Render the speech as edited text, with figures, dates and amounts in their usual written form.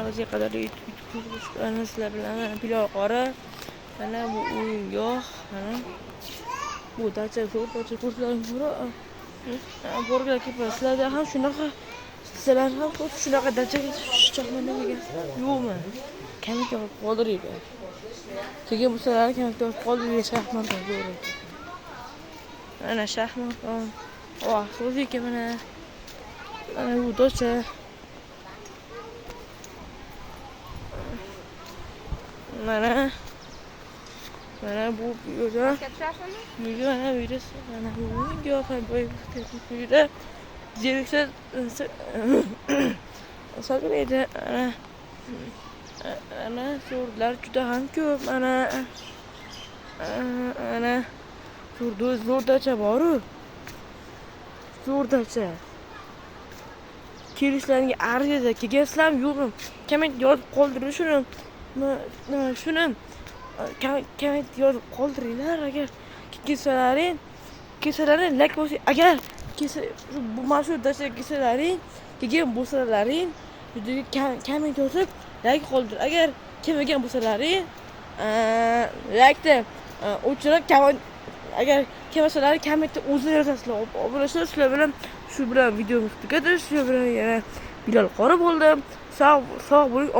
O'ziga qadrli mana sizlar bilan mana Bilol qori. Mana bu o'yingoh, mana bu dacha, zo'r dacha ko'rsalar borglar kelib, sizlarda ham shunaqa, sizlar ham xuddi shunaqa dachaga tushishmoqmi degan yo'qmi? Komment yozib qoldiringlar. Keyin bo'lsalar komment yozib qoldiringlar, Shahmardan zo'r ekan. Mana Shahmardan. Voh, so'z ekan mana. Mana bu dacha. Mana mana bu yerda bu mana bu yerda mana bu o'yingoh, bu yerda zeriksa sotilaydi. Ana ana zo'rlar juda ham ko'p. Mana ana zo'r zo'r dacha boru. Zo'r dacha. Kelishlaringga arziydi. Kelgansizlarmi yo'qmi? Komment yozib qoldiring shuni. Nima shuni komment yozib qoldiringlar. Agar kelsalaring, kelsalaring like bosing. Agar kelsa bu mana shu dachaga kelsalaring, kelgan bo'lsalaring, videoga komment yozib like qoldir. Agar kelmagan bo'lsalaring, like'ni o'chirib, komment agar kelmasalaring kommentda o'zinglar yozasizlar. Obunachilar, sizlar bilan shu bilan videomiz tugadi. Shu bilan yana Bilol qori bo'ldi. Sog' sog' bo'ling.